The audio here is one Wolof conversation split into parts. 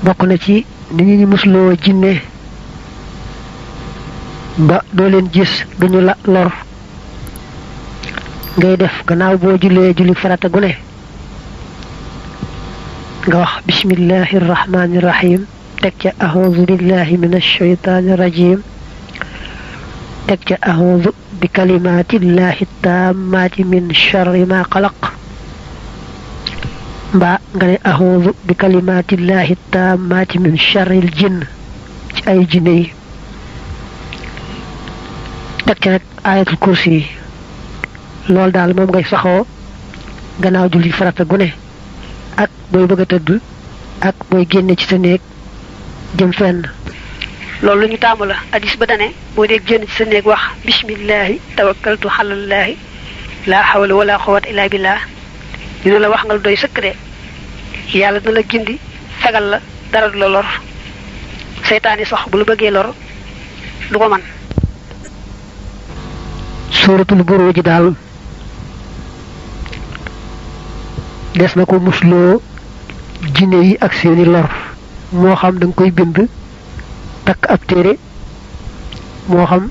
bokk na ci ni ñu musloo jinne ba doo leen gis duñu la lor ngay def gannaaw boo jullee julli farata gu ne nga wax bismillahir rahmanir rahim teg ca a'udhu billahi minash shaytanir rajim teg ca a'udhu bi kalimatillahi tammati min sharri ma khalaq mbaa nga ne a'udhu bi kalimatillahi tammati min sharril jinn ci ay jinne yi teg ca nag ayatul kursi yi loolu daal moom ngay saxoo gannaaw julli farata gu ne ak booy bëgg a tëdd ak booy génne ci sa néeg jëm fenn loolu lu ñu taamu la hadis ba dane boo dee génn ci sa néeg wax bismillahi tawakkaltu alallahi la hawla wala quwwata illa billah ñu la wax nga doy sëkk de yàlla dina la gindi fegal la dara du la lor seytaane sax bu lu bëggee lor du ko man suratul buruj daal des na ko musloo jinne yi ak seeni lor moo xam da nga koy bind takk ab téere moo xam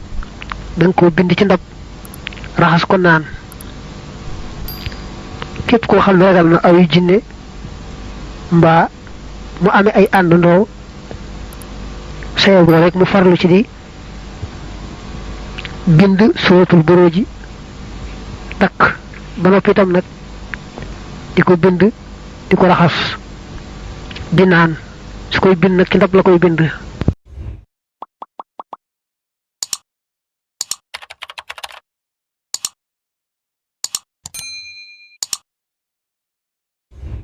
da nga ko bind ci ndab raxas ko naan képp koo xam ne ragal na aw jinne mbaa mu amee ay àndandoo sayo boo rek mu farlu ci di bind suratul buruj takk ba noppi itam nag di ko bind di ko raxas di naan su koy bind nag ci ndab la koy bind